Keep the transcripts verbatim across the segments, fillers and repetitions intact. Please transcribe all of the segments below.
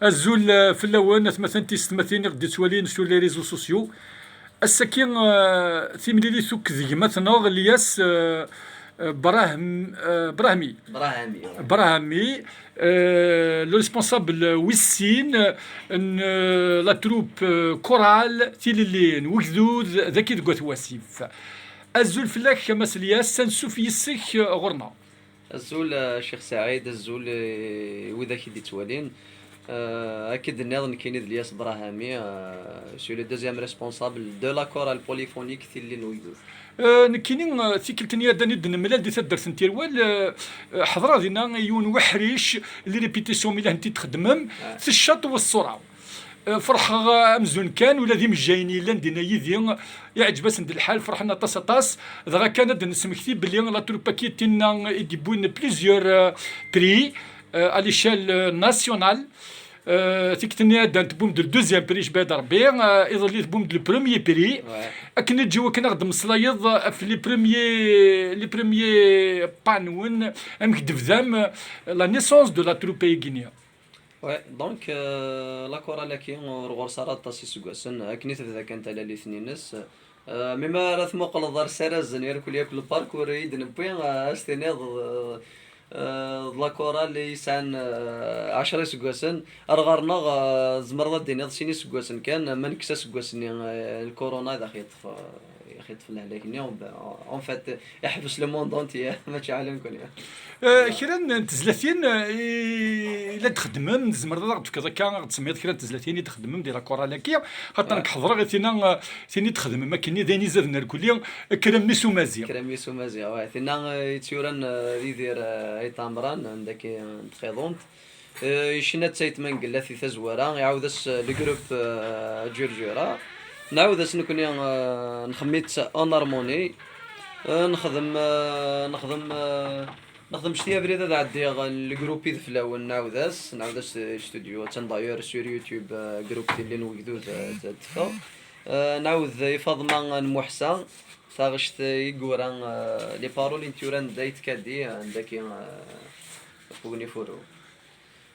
Azul, eh, fell-awen, atmaten tisetmatin i ɣ-d-ittwalin sur les réseaux sociaux. Ass-agi, eh, timlilit akked gma-tneɣ, Lyas, eh, eh, Brahim-, eh, Brahmi. Brahami, ouais. Brahmi, eh, le responsable wis sin n, eh, la troupe, eh, chorale Tilelli n Wegdud, dagi deg At Wasif. Azul fell-ak, a Mass Lyas, ansuf yis-k, eh, ɣur-neɣ. Azul, eh, Ccix Saɛid, azul, eh, widak i d-ittwalin. Eh, akken d-tenniḍ, nekkini d Lyas Brahami, eh, je suis le deuxième responsable de la chorale polyphonique Tilelli n Wegdud. Eh, nekkini, eh, tikkelt-nni ad d-nemlal di taddart n Tirwal, eh, eh, ḥeḍreɣ dinna i yiwen weḥric, les répétitions mi llant i txeddmem, ah, teccaḍ wa ṣṣura. Eh, ferḥeɣ, eh, amzun kan, ula d imejjayen yellan dinna yid-i, iɛǧeb-asen-d lḥal, ferḥen aṭas, aṭas. Dɣa kan ad d-nesmekti belli la troupe-agi d tinna i d-yewwin plusieurs, eh, prix, eh, à l'échelle, eh, nationale. Eh, tikkelt-nni ɛeddan tewwim-d le deuxième prix, jbaɛ d Rebbi, eh, iḍelli tewwim-d le premier prix. Ouais. Akken ad ǧǧew akken ad ɣ-d-meslayeḍ ɣef les premiers, les premiers pas-nwen, amek d-tebdam, eh, la naissance de la troupe-agi-nni. Ouais, donc, euh, la chorale-agi ur ɣur-s ara aṭas iseggasen, akken i tebda kan talalit-nni-ines. Euh, mi ma ara tmuqleḍ ar Sarazen, irkelli akk le parcours i d-newwi, euh, ad s-tiniḍ, euh, euh, d la chorale i yesɛan, euh, ɛecra iseggasen. Ar ɣer-neɣ, euh, tzemreḍ ad d-tiniḍ sin iseggasen kan, ma nekkes aseggas-nni, euh, lkuruna i d aɣ-yeṭṭef, euh, i aɣ-yeṭṭef lehlak-nni, en fait, iḥbes le monde entier, mačči ala nekkni. Eh, kra n, n tezlatin, eh, i la d-txeddmem, tzemreḍ ad aɣ-d-tefkeḍ akka, ad aɣ-d-tsemmiḍ kra n tezlatin i d-txeddmem di la chorale-agi, xaṭer nekk ḥeḍreɣ i tina, eh, tin i d-txedmem akkenni, d ayen izaden irkelli, Kra n mmi-s umaziɣ. Kra n mmi-s umaziɣ, ouais. Tinna, eh, i tt-yuran, eh, Yidir, eh, Ayt Ɛemran, anda akka, eh, n Txiḍunt. Eh, yecna-tt Ayt Mangellat i tazwara, iɛawed-as, eh, le groupe, eh, Ǧurǧura. Nɛawed-as nekkni, eh, nxemmem-itt en harmonie. Eh, nexdem, eh, nexdem, eh, nexdem cti abrid ad ɛeddiɣ, eh, le groupe Ideflawen, nɛawed-as, nɛawed-as, eh, studio, attan d'ailleurs sur YouTube, eh, groupe Tilelli n Wegdud, eh, ad teffeɣ. Eh, nɛawed i Faḍma n Muḥsa, taɣect i yura, eh, les paroles i n-tt-yuran d Ayt Kadi, eh, n daki, eh, Ɣef Ugnifuru.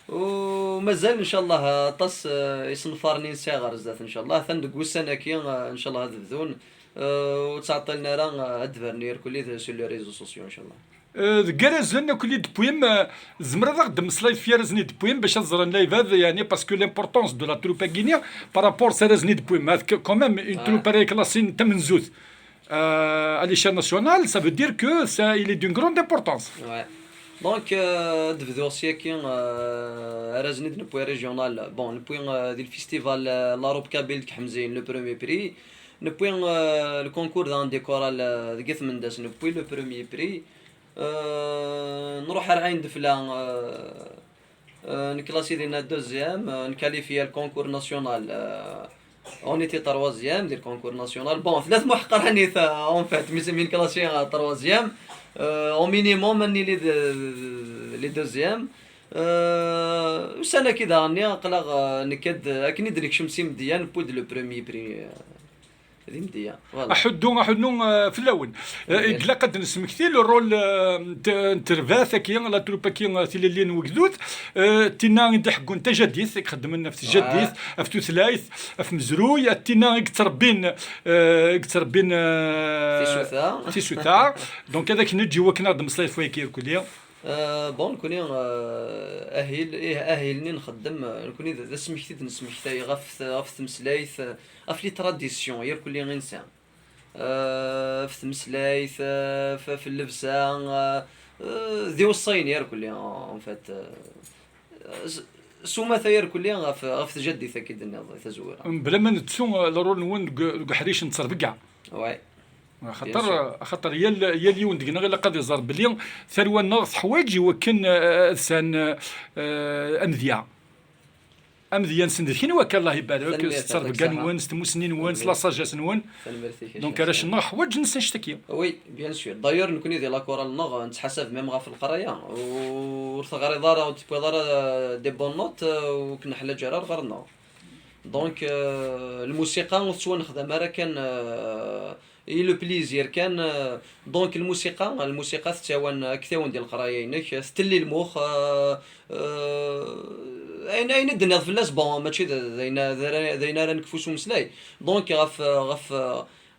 U mazal, ncallah, aṭas, eh, isenfaren i nesɛa ɣer zdat, ncallah. Atan deg wussan-agi, eh, ncallah ad bdun, eh, ur ttɛeṭṭilen ara, eh, ad d-berrun irkelli d, sur les réseaux sociaux, ncallah. Eh, deg arrazen akk i d-tewwim, eh, tzemreḍ ad aɣ-d-temmeslayeḍ ɣef yarrazen i d-tewwim bac ad ẓren la ibad, yeɛni, parce que l'importance de la troupe-agi-nni par rapport s arrazen i d-tewwim, ma d-, quand même, une troupe pareille classée n tamenzut, euh, à l'échelle nationale, ça veut dire que ça, il est d'une grande importance. Ouais. Donc, euh, ad bduɣ s yaki, euh, arrazen i d-newwi régional. Bon, newwi, euh, di le festival, euh, La Robe Kabyle deg Ḥemzayen, le premier prix. Newwi, euh, le concours daɣen des chorales, euh, deg At Mendas, newwi le premier prix. Euh, nruḥ ar Ɛin Defla, euh, euh, nklasi dinna deuxième, euh, nkalifya le concours national, euh, on était troisième di le concours national. Bon, tella tmuḥqranit, euh, en fait, mi, mi nklasi, euh, troisième, euh, au minimum ad nili d, d, d, les deuxièmes. Euh, ussan-agi daɣen-nni aql-aɣ, euh, nekka-d, akken i d-nekcem s imedya, newwi-d le premier prix, euh, d imedya. Voilà. Aḥuddu, aḥuddu, eh, fell-awen. Eh, ilaq ad d-nesmekti le rôle, eh, n t-, n terbaɛt-agi, la troupe-agi, eh, Tilelli n Wegdud, eh, tinna i d-iḥeggun tajadit, i ixeddmen ɣef tjadit, ɣef tutlayt, ɣef mezruy, eh, tinna i yettrebbin, eh, i yettrebbin, eh, tisuta. Tisuta. Donc, ad ak-neǧǧ i wakken ad d-meslayeḍ ɣef wayagi irkelli. Euh, bon, nekkni, euh, ahil, ih, ahil-nni nxeddem, euh, nekkni d, d asmekti i d-nesmektay ɣef t-, ɣef tmeslayt, euh, ɣef les traditions, irkelli i nesɛa. Euh, ɣef tmeslayt, euh, f-, ɣef llebsa, euh, euh, d iweṣṣayen irkelli, en fait, euh, s-, s umata irkelli ɣef, ɣef tjaddit akka i d-tenniḍ, i tazwara. Mebla ma nettu, euh, le rôle-nwen deg, deg uḥric n ttrebga. Ouais. Axaṭer, axaṭer yal, yal yiwen deg-neɣ ilaq ad iẓer belli tarwa-nneɣ teḥwaǧ i wakken, eh, ad sɛen, eh, amedya. Amedya-nsen d kenwi akka, Allah ibarek, s ttrebga-nwen, s tmussni-nwen, s la sagesse-nwen. Donc, arrac-nneɣ ḥwaǧen-nsen ctaki. Oui, bien sûr. D'ailleurs, nekkni di la chorale-nneɣ, nettḥasab même ɣef leqraya. Ur teɣriḍ ara, ur tewwiḍ ara des bonnes notes, ur k-neḥlaǧ ara ar ɣer-neɣ. Donc, euh, lmusiqa ur tettwanexdam ara kan, euh, i le plaisir kan, euh, donc lmusiqa, lmusiqa tettawen, ad k-tawen di leqraya-inek, tettelli lmux, euh, euh, Ayen, ayen i d-tenniḍ fell-as, bon, mačči d, d ayen, d ara, d ayen ara nekfu s umeslay. Donc, ɣef, ɣef,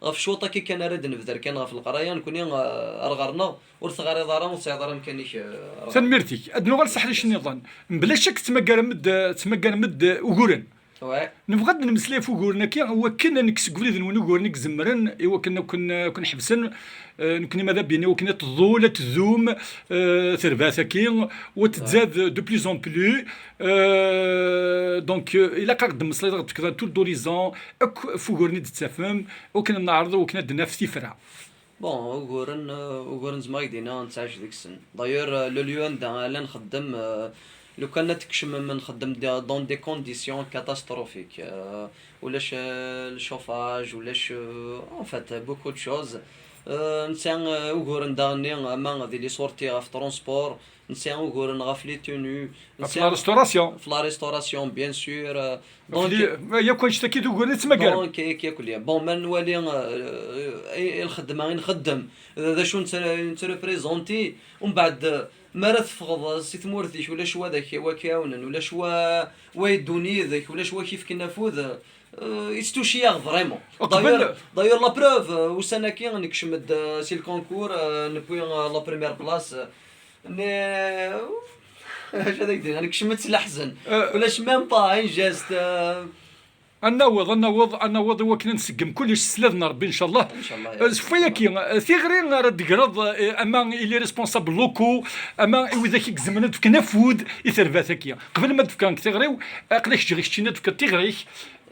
ɣef cwiṭ akka kan ara d-nebder kan ɣef leqraya, nekni, eh, ar ɣer-neɣ, ur teɣriḍ ara, ur tesɛiḍ ara amkan-ik, eh, ar ɣer-neɣ. Tanemmirt-ik. Ad nuɣal s aḥric nniḍen. Mebla ccek tettmagarem-d, tettmagarem-d uguren. Ouais. Nebɣa ad nemmeslay ɣef uguren-agi, wakken ad nekkes deg ubrid-nwen uguren i izemren, i wakken ad ken-, ad ken-ḥebsen, eh, nekni ma d abini, wakken ad tḍul, ad tdum, eh, terbaɛt-agi, u ad ttzad de plus en plus. Eh, donc, eh, ilaq-aɣ-d mmeslayeḍ ɣef tout d'horizon, akk ɣef uguren i d-tettafem, wakken ad neɛreḍ, wakken ad d-naf tifra. Bon, uguren, eh, uguren zemreɣ ad k-d-iniɣ nettɛac deg-sen. D'ailleurs, eh, le lieu anda ara nxeddem, eh, lukan ad tkecmem, nxeddem de-, dans des conditions catastrophiques. Eh, ulac, eh, le chauffage, ulac, eh, en fait, beaucoup de choses. Eh, nesɛa, eh, uguren daɣenni, ama di les sorties ɣef transport, nesɛa uguren ɣef les tenues, ɣef la restauration. Ɣef la restauration, bien sûr, eh, donc, yakk annect-agi d uguren i tettmagarem. Donc, yakk, yakk, bon, ma nwali, eh, i, i lxedma i nxeddem, d, d acu nettre-, nettreprésenté, umbeɛd, eh, mi ara teffɣeḍ si tmurt-ik, ulac wa ad ak-, wa k-iɛawnen, ulac wa, wa yeddun yid-k, ulac wa k-ifken afud, eh, yestucci-yaɣ vraiment. Uqbel. D'ailleurs, d'ailleurs, la preuve, eh, ussan-agi nekcem-d, eh, si le concours, eh, newwi, eh, la première place, eh, ne-, acu ad ak-d-iniɣ, nekcem-d s leḥzen. Eh. Ulac même pas un geste, eh. Ad naweḍ, ad naweḍ, ad naweḍ i wakken ad nseggem kullec s sslam n Rebbi, ncallah. Ncallah, ya. Eh, s wayagi, eh, tiɣri ara d-tegreḍ, eh, ama i les responsables locaux, ama i widak i izemren ad fken afud i terbaɛt-agi. Qbel ma d-fkeɣ nekk tiɣri-w, aql-ak ǧǧiɣ keččini ad tefkeḍ tiɣri-k.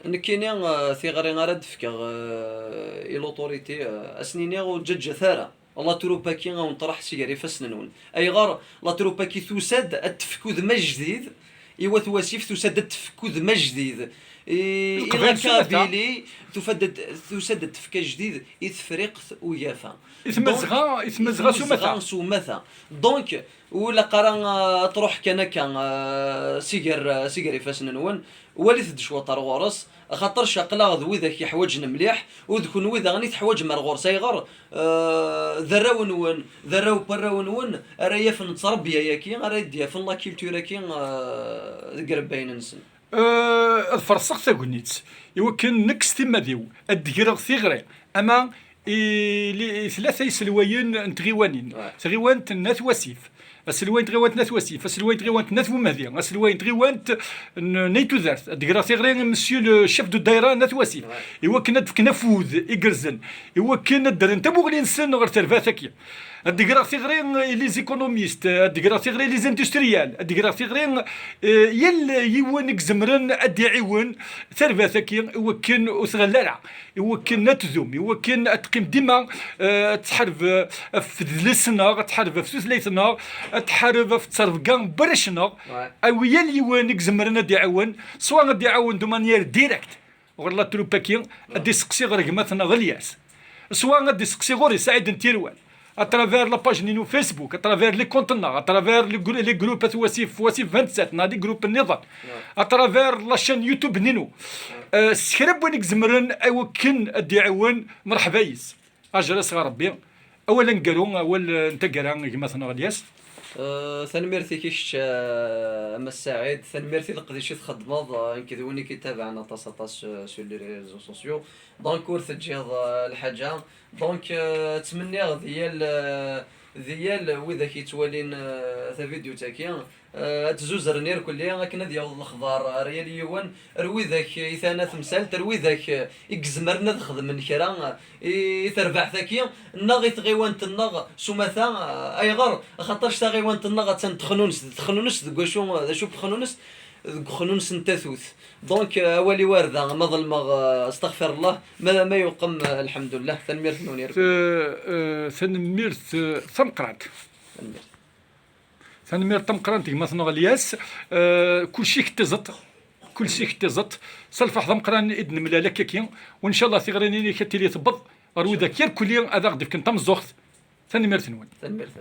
Nekkini, eh, tiɣri ara d-fkeɣ, eh, i l'autorité, eh, ad sen-iniɣ ur ǧǧaǧǧat ara. La troupe-agi a wen-truḥ si gar ifassen-nwen. Ayɣer? La troupe-agi tusa-d ad tefk udem ajdid i Wat Wasif, tusa-d ad tefk udem ajdid i, i la Kabylie, tufa-d ad, tusa-d ad tefk ajdid i Tefriqt Ugafa. I Tmazɣa, donc, i Tmazɣa s umata. I Tmazɣa s umata. Donc, ur ilaq ara, ah, ad truḥ kan akka, ah, si gar, ah, si gar ifassen-nwen. Walit-d cwiṭ ar ɣur-s, axaṭer aql-aɣ d widak iḥwaǧen mliḥ, u d kunwi daɣen i teḥwaǧem ar ɣur-s. Ayɣer? Eh, d arraw-nwen, d arraw n warraw-nwen ara yafen ttrebbiya-yagi, ara d-yafen la culture-agi, eh, deg irebbayen-nsen. Eh, ad ferṣeɣ tagnit, i wakken nekk s timmad-iw ad d-greɣ tiɣri, ama i li-, i tlata iselwayen n tɣiwanin. Ouais. Tɣiwant n At Wasif, aselway n tɣiwant n At Wasif, aselway n tɣiwant n At Bumehdi, aselway n tɣiwant n, n At Tudert. Ad d-greɣ tiɣri i Monsieur le chef de daïra n At Wasif, ouais, i wakken ad d-fken afud igerrzen, i wakken ad d-rren tamuɣli-nsen ɣer terbaɛt-agi. Ad d-greɣ tiɣri i les économistes, ad d-greɣ tiɣri i les industriels, ad d-greɣ tiɣri, eh, yal yiwen i izemren ad d-iɛiwen terbaɛt-agi i wakken ur tɣelli ara, i wakken ad tdum, i wakken ad teqqim dima, eh, ad tḥareb, eh, ɣef tedles-nneɣ, ad tḥareb ɣef tutlayt-nneɣ, ad tḥareb ɣef ttrebga n warrac-nneɣ. Ouais. Awi yal yiwen i izemren ad d-iɛawen, swa ad d-iɛawen de manière directe ɣer la troupe-agi, ad d-iseqsi ɣer gma-tneɣ Elyas, swa ad d-iseqsi ɣur-i Saɛid n Tirwal, à travers la page-nni n Facebook, à travers les comptes-nneɣ, à travers les grou-, les groupes At Wasif, Wasif vingt-sept, neɣ les groupes nniḍen, à travers la chaîne YouTube-nni-nu. Euh, s kra n win i izemren i wakken ad d-iɛawen, mreḥba yis. Ajer-as ɣer Rebbi. Awal aneggaru, awal n taggara, gma-tneɣ Elyas. Euh, tanemmirt-ik i kečč, euh, a Mass Saɛid. Tanemmirt i leqdic i txeddmeḍ, euh, nekk d win i k-ittabaɛen aṭas, aṭas, euh, sur les réseaux sociaux. Donc, ur teǧǧiḍ, euh, lḥaǧa. Donc, euh, ttmenniɣ di yal, euh, di yal widak yettwalin, euh, tavidyut-agi, euh, ad tzuzren irkelli akken ad yaweḍ lexbar ar yal yiwen, ar widak i tana temsalt, ar widak i izemren ad xedmen kra i, i terbaɛt-agi, neɣ i tɣiwant-nneɣ s umata. Ayɣer? Axaṭer taɣiwant-nneɣ attan texnunes, texnunes deg wacu, d acu texnunes? Deg uxnunes n tatut. Donc, euh, awal-iw ar da, ma ḍelmeɣ, euh, astaɣfirullah, ma, ma yuqem, euh, lḥemdullah. Tanemmirt-nwen irkelli. Eh, eh, tanemmirt, eh, tameqqrant. Tanemmirt. Tanemmirt tameqqrant gma-tneɣ Elyas. Eh, kulci k-tiẓeṭ, kulci k-tiẓeṭ. S lferḥ d ameqqran i d-nemlal akkaki. U ncallah tiɣri-nni-inek ad tili tewweḍ ɣer widak irkelli ad aɣ-d-fken tameẓẓuɣt. Tanemmirt-nwen. Tanemmirt.